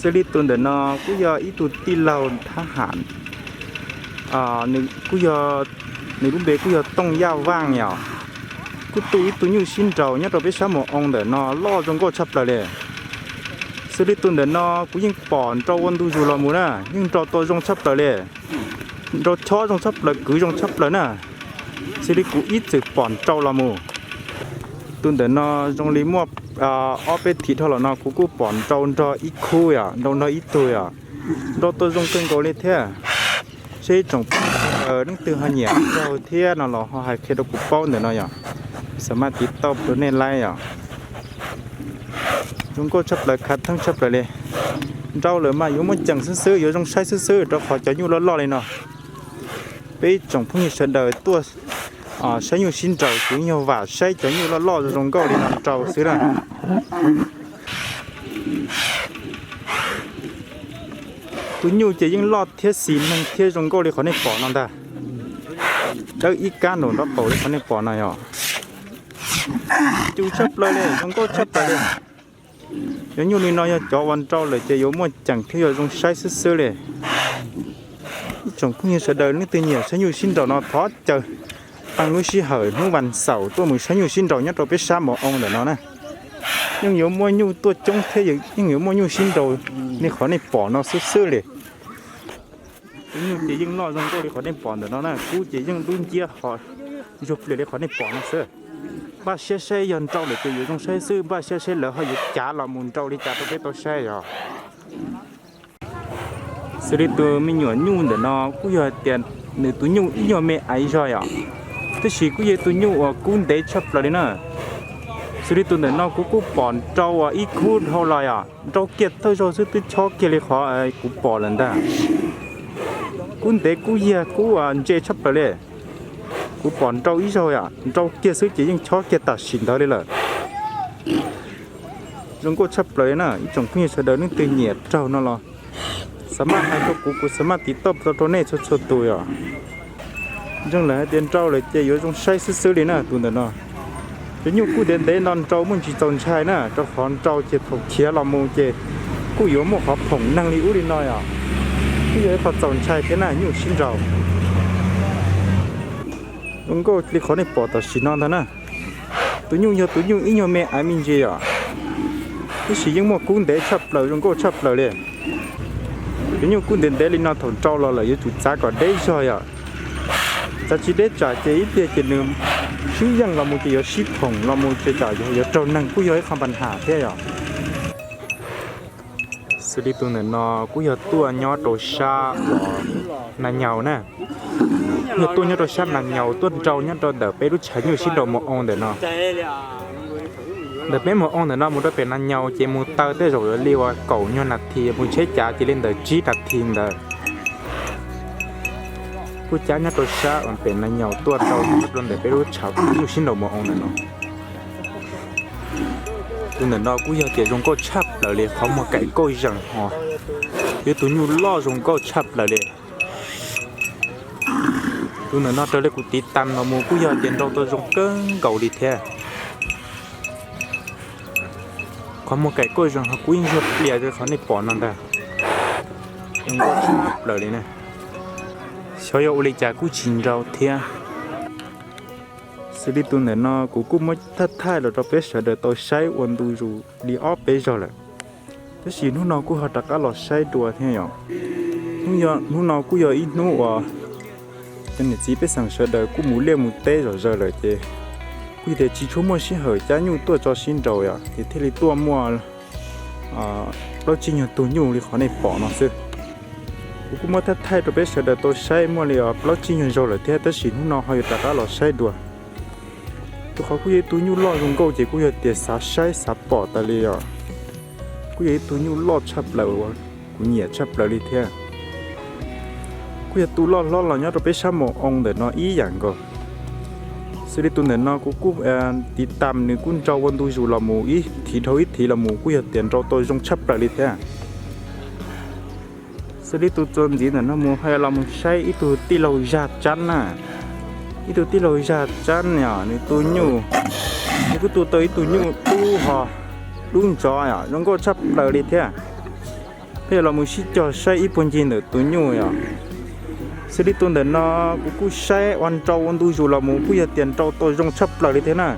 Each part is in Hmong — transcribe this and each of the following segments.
Xws li tus ntawm no kuj yog ib tug tij laug thab ham, nws kuj yog, nws lub npe kuj yog Tooj Yaj Vaaj yom. Kuj tu ib tug nyuj sib nraus nyob rau peb sab Mus Oo ntawm no loj zoo nkauj tshaj plaws li. Xws li tus ntawm no kuv yeej pom nrau ua ntu zus los mus na, yeej nrau tau zoo tshaj plaws li, nrau chob zoo tshaj plaws, kwv zoo tshaj plaws na. Xws li kuv ib txwm pom nrau los mus, tus ntawm no zoo li muaj ob peb thim dhau los no kuv kuj pom nrau nrog ib khub yom, nrau nrog ib tug yom, nrau tau zoo kawg nkaus li thiab. Seb ib tsoom phooj ywg leej twg ho nyiam nrau thiab no los ho hais qhia rau kuv paub ntawm no yom, xam maj tiv tauj rau nej laib yom. Zoo nkauj tshaj plaws, khav theeb tshaj plaws li. Nrau lawm mas yuav muaj ceem xwb xwb, yuav zoo saib xwb xwb rau qhov cov nyuj loj loj li no. Peb ib tsoom phooj ywg sawv daws tuaj saib nyuj sib nraus kuv yeej yog vam saib cov nyuj loj loj zoo nkauj li no nrau xwb na. Tus nyuj ces yeej loj thiab xis neeg thiab zoo nkauj li qhov nej pom no ntag. Dawb ib kab nraum nraub qaum li qhov nej pom no yom. Cus tshaj plaws li, zoo nkauj tshaj plaws li. Cov nyuj li no yog cov uas nrau lawm ces yuav muaj ceem thiab yuav zoo saib xwb xwb li. Ib tsoom phooj ywg sawv daws leej twg nyiam saib nyuj sib nraus no thov caw tau lub sij hawm hnub vas xaum tuaj mus saib nyuj sib nraus nyob rau peb sab Mus Oo ntawm no na. Yeej yuav muaj nyuj tuaj coob thiab yeej yuav muaj nyuj sib nraus li qhov nej pom no xwb xwb li. Tus nyuj ces yeej loj zoo nkauj li qhov nej pom ntawm no na, kub ces yeej dub nciab ho zuag plias li qhov nej pom no xwb. Npaj siab saib yog nrau lawm ces yuav zoo saib xwb, npaj siab saib lawv ho yuav cav los mus nrau li cas rau peb tau saib yom. Xws li tus me nyuam nyuj ntawm no kuj yog tias nws tus nyuj ib nyuag me aiv zog yom, tab sis kuj yog tus nyuj uas kub ntev tshaj plaws li na. Xws li tus ntawm no kuv kuj pom nrau uas ib khub dhau los yom, nrau kiag thawj zaug xwb twb chob kiag li qhov kuv pom lawm ntag. Kub ntev kub yag kub ntse tshaj plaws li. Kuv pom nrau ib zaug yom, nrau kiag xwb ces yeej chob kiag tam sim ntawd li lawm. Zoo nkauj tshaj plaws li na, ib tsoom phooj ywg sawv daws leej twg nyiam raug no los xam maj hais rau kuv, kuv xam maj tiv tauj rau nej txhua txhua tus yom. Ntseeg lawm hais tias nrau lawm ces yuav zoo saib xwb xwb li na tus ntawm no. Cov nyuj kub ntev ntev no nrau muaj ntsis txaus ntshai na, rau qhov nrau ces thaum khiav los mus ces kuj yuav muaj qhov phoom neeg li ub li no yom. Kuj yog ib qho txaus ntshai thiab na, nyuj sib nraus. Zoo nkauj li qhov nej pom tam sim no ntag na. Tus nyuj yog tus nyuj ib nyuag me aiv me ntsis yom, tab sis yeej muaj kub ntev tshaj plaws, zoo nkauj tshaj plaws li. Tus nyuj kub ntev ntev li no thaum nrau los lawm yuav tsum txav kom deb zog yom. Txav tsis deb tsam ces ib pliag ces nws sib yeej los mus ces yuav sib phoom los mus ces tsam yuav raug neeg kuj yog ib qho npa nham thiab yom. Xws li tus ntawm no kuj yog tuaj nyob rau sab Nas Nyaus na. Yog tuaj nyob rau sab Nas Nyaus tuaj nrau nyob rau ntawm peb lub tshav nyuj sib nraus Mus Oo ntawm no. Ntawm peb Mus Oo ntawm no mus rau pem Nas Nyaus ces mus taw tej zaum yuav li uas kaum nyuag nas this, mus tsheb cav ces li ntawm tsib nas this ntawd. Kuj cab nyob rau sab uas pem Nas Nyaus tuaj nrau nyob rau ntawm peb lub tshav nyuj sib nraus Mus Oo ntawm no. Tus ntawm no kuj yog tias zoo nkauj tshaj plaws li, qhov muag kaim kauj zees ho yog tus nyuj loj zoo nkauj tshaj plaws li. Tus ntawm no raws li kuv tiv tam los mus kuj yog tias nrau tau zoo kawg nkaus li thiab. Qhov muag kaim kauj zees ho kub ib ntsuag plias li qhov nej pom no ntag. Zoo nkauj tshaj plaws li na. Xyov yog ua li cas kuj tsis nrau thiab. Xws li tus ntawm no kuv kuj muab thaij thaij los rau peb sawv daws tau saib ua ntu zus li ob peb zaug lawm, tab sis hnub no kuj ho rov qab los saib dua thiab yom. Hnub no kuj yog ib hnub uas cov niam txiv pej xeem sawv daws kuj mus liaj mus teb zom zaws lawm ces kuj yog tias tsis tshua muaj sij hawm cab nyuj tuaj tso sib nraus yom, ces thiaj li tuaj muaj plaub tsib nyuag tug nyuj li qhov nej pom no xwb. Kuv kuj muab thaij thaij rau peb sawv daws tau saib muaj li plaub tsib nyuag zaug lawm thiab, tab sis hnub no ho yuav rov qab los saib dua. Rau qhov kuj yog ib tug nyuj loj zoo nkauj ces kuj yog tias xav saib xav pom tas li os. Kuj yog ib tug nyuj loj tshaj plaws uas kuv nyiam tshaj plaws li thiab. Kuj yog tus loj hlob los nyob rau peb sab Mus Oo ntawm no ib yam nkaus. Xws li tus ntawm no kuv kuj tiv tam nws kuj nrau ua ntu zus los mus ib thiv dhau ib thiv los mus kuj yog tias nrau tau zoo tshaj plaws li thiab. Xws li tus txuas ntxiv ntawm no mus ho los mus saib ib tug tij laug Zaj Tsab na. Ib tug tij laug Zaj Tsab no nws tu nyuj, nws kuj tu tau ib tug nyuj dub ho dub ntsos zoo nkauj tshaj plaws li thiab. Peb yuav los mus sib cog saib ib puag ncig ntawm tus nyuj yom. Xws li tus ntawm no kuv kuj saib ua nrau ua ntu zus los mus kuj yog tias nrau tau zoo tshaj plaws li thiab na.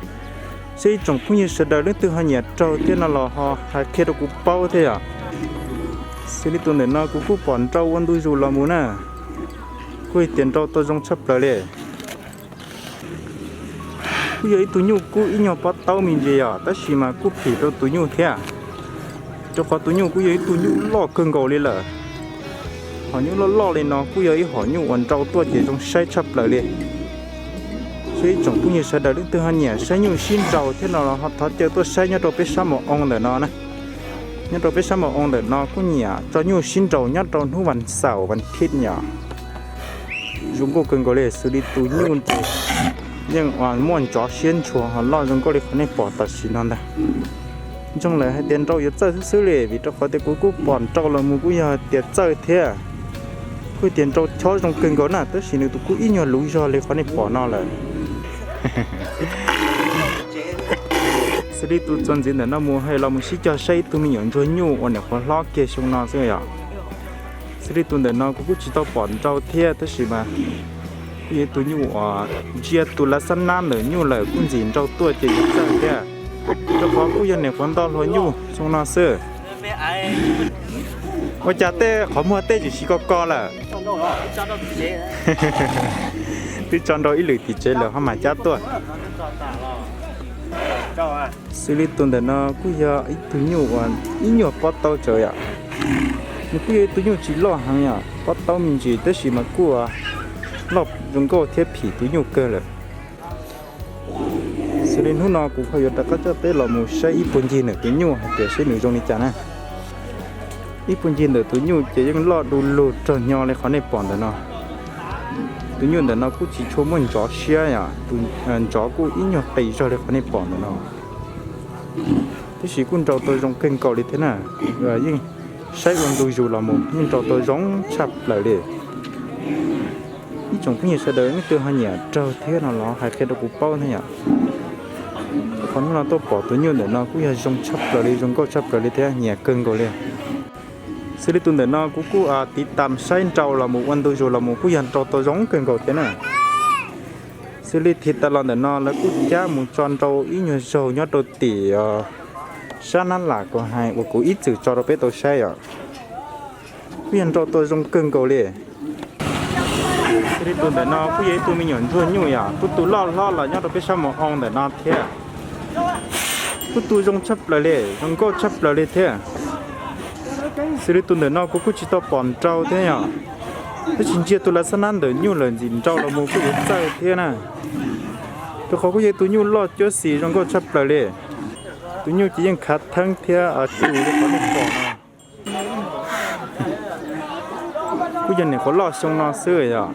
Saib ib tsoom phooj ywg sawv daws leej twg ho nyiam raug thiab no los ho hais qhia rau kuv paub thiab yom. Xws li tus ntawm no kuv kuj pom nrau ua ntu zus los mus na, kuj yog tias nrau tau zoo tshaj plaws li. Kuj yog ib tug nyuj kub ib nyuag pob taub me ntsis yom, tab sis mas kuj phim rau tus nyuj thiab, rau qhov tus nyuj kuj yog ib tug nyuj loj kawg nkaus li lawm. Hom nyuj loj loj li no kuj yog ib hom nyuj uas nrau tuaj ces zoo saib tshaj plaws li. Saib ib tsoom phooj ywg sawv daws leej twg ho nyiam saib nyuj sib nrau thiab no los ho thov caw tuaj saib nyob rau peb sab maum oo ntawm no na. Nyob rau peb sab maum oo ntawm no kuj nyiam tso nyuj sib nrau nyob rau hnub vas xaum vas thiv yom. Zoo nkauj kawg nkaus li, xws li tus nyuj ces yeej muaj ntsov siab ntshua ho loj zoo nkauj li qhov nej pom tam sim no ntag. Ntsoog lawm hais tias nrau yuav txawj xwb xwb li, vim rau qhov tias kuv kuj pom nrau los mus kuj yog tias txawj thiab. Kuj tias nrau chob zoo kawg nkaus na, tab sis nws tus kub ib nyuag luv zog li qhov nej pom no lawm. Xws li tus txuas ntxiv ntawm no mus hais los mus sib cog saib ib tug me nyuam ntsuag nyuj uas nyuam qhuav hlob kiag xyoo no xwb yom. Xws li tus ntawm no kuv kuj tsis tau pom nrau thiab, tab sis mas kuj yog ib tug nyuj uas ntsia tus lav xab nab ntawm nyuj lawm kuj ntxim nrau tuaj ces yuav txawj thiab, rau qhov kuj yog nyuam qhuav ntoj hlua nyuj xyoo no xwb. Ua cas tej qhov muag tej tsis ko ko lawm? Twb tso nrau ib lwm tim tsev lawm ho mam cab tuaj. Xws li tus ntawm no kuj yog ib tug nyuj uas ib nyuag pob taub tsawv yom. Nws kuj yog ib tug nyuj tsis loj heev yom, pob taub me ntsis tab sis mas kuj loj zoo nkauj thiab phim tus nyuj kawg lawm. Xws li hnub no kuv ho yuav rov qab coj peb los mus saib ib puag ncig ntawm tus nyuj hais tias saib nws zoo li cas na. Ib puag ncig ntawm tus nyuj ces yeej loj du lug raug nyo li qhov nej pom ntawm no. Tus nyuj ntawm no kuj tsis tshua muaj ntsov siab yom, tus ntsov kuj ib nyuag qis zog li qhov nej pom ntawm no. Tab sis kuj nrau tau zoo kawg nkaus li thiab na. Yeej saib ua ntu zus los mus yeej nrau tau zoo tshaj plaws li. Ib tsoom phooj ywg sawv daws leej twg ho nyiam raug thiab no los hais qhia rau kuv paub thiab yom. Qhov hnub no tuaj pom tus nyuj ntawm no kuj yog zoo tshaj plaws li, zoo nkauj tshaj plaws li thiab nyiam kawg nkaus li. Xws li tus ntawm no kuv kuj tiv tam saib nrau los mus ua ntu zus los mus kuj yog nrau tau zoo kawg nkaus thiab na. Xws li thim tas los ntawm no lawv kuj cab mus tso nrau ib nyuag zaug nyob rau tim sab nab lam kuv hais uas kuv ib txwm tso rau peb tau saib yom. Kuj yog nrau tau zoo kawg nkaus li. Xws li tus ntawm no kuj yog ib tug me nyuam ntsuag nyuj yom, kuj tus loj hlob los nyob rau peb sab maum oo ntawm no thiab. Kuj tus zoo tshaj plaws li, zoo nkauj tshaj plaws li thiab. Xws li tus ntawm no kuv kuj tsis tau pom nrau thiab yom, tab sis ntsia tus lav xab nab ntawm nyuj lawm ntxim nrau los mus kuj yuav txawj thiab na. Rau qhov kuj yog tus nyuj loj cuab xis zoo nkauj tshaj plaws li. Tus nyuj ces yeej khav theeb thiab cus li qhov nej pom no. Kuj yog nyuam qhuav loj xyoo no xwb yom.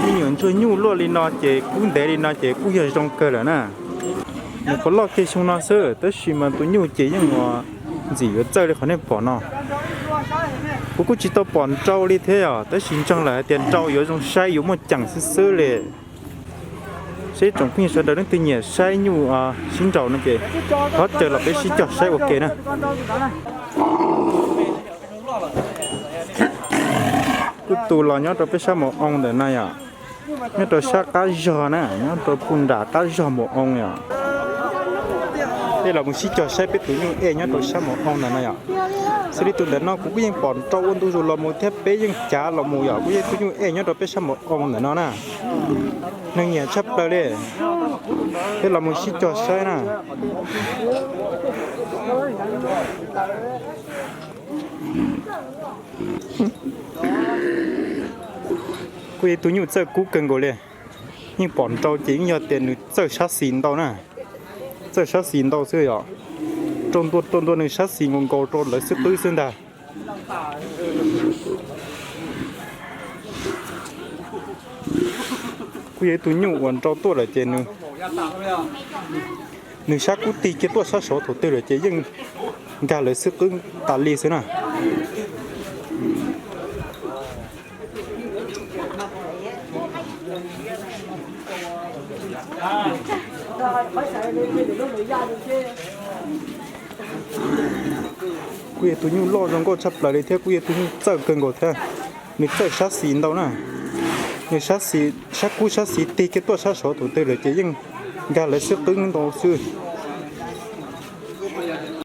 Me nyuam ntsuag nyuj luaj li no ces kub ntev li no ces kuj yog zoo kawg lawm na. Nyuam qhuav loj kiag xyoo no xwb tab sis mas tus nyuj ces yeej ua ntxim yuav txawj li qhov nej pom no. Kuv kuj tsis tau pom nrau li thiab yom, tab sis ntseeg lawm hais tias nrau yuav zoo saib yuav muaj ceem xwb xwb li. Saib ib tsoom phooj ywg sawv daws leej twg nyiam saib nyuj sib nraus no ces thov caw los peb sib cog saib ua ke na. Kuj tus los nyob rau peb sab maum oo ntawm no yom, nyob rau sab qab zog na, nyob rau puag nram qab zog maum oo yom. Peb los mus sib cog saib peb tus nyuj ej nyob rau sab maum oo ntawm no yom. Xws li tus ntawm no kuv kuj yeej pom nrau ua ntu zus los mus thiab peb yeej cav los mus yom, kuj yog tus nyuj ej nyob rau peb sab maum oo ntawm no na. Neeg nyiam tshaj plaws li. Peb los mus sib cog saib na. Kuj yog tus nyuj txawj kub kawg nkaus li. Yeej pom nrau ces yeej yog tias nws txawj sab xis ntau na. Txawj sab xis ntau xwb yom. Rau ntua rau ntua nws sab xis nkaus nkaus rau lawv xwb qwb xwb ntag. Kuj yog ib tug nyuj uas nrau tuaj lawm ces nws sab kub tig kiag tuaj sab saud thaum twg lawm ces yeej nkag lawv xwb qwb tas li xwb na. Kuj yog tus nyuj loj zoo nkauj tshaj plaws li thiab kuj yog tus nyuj txawj kawg nkaus thiab. Nws txawj sab xis ntau na. Nws sab xis, sab kub sab xis tig kiag tuaj sab saud, tus twg lawm ces yeej nkag lawv xwb, qwb ntau xwb.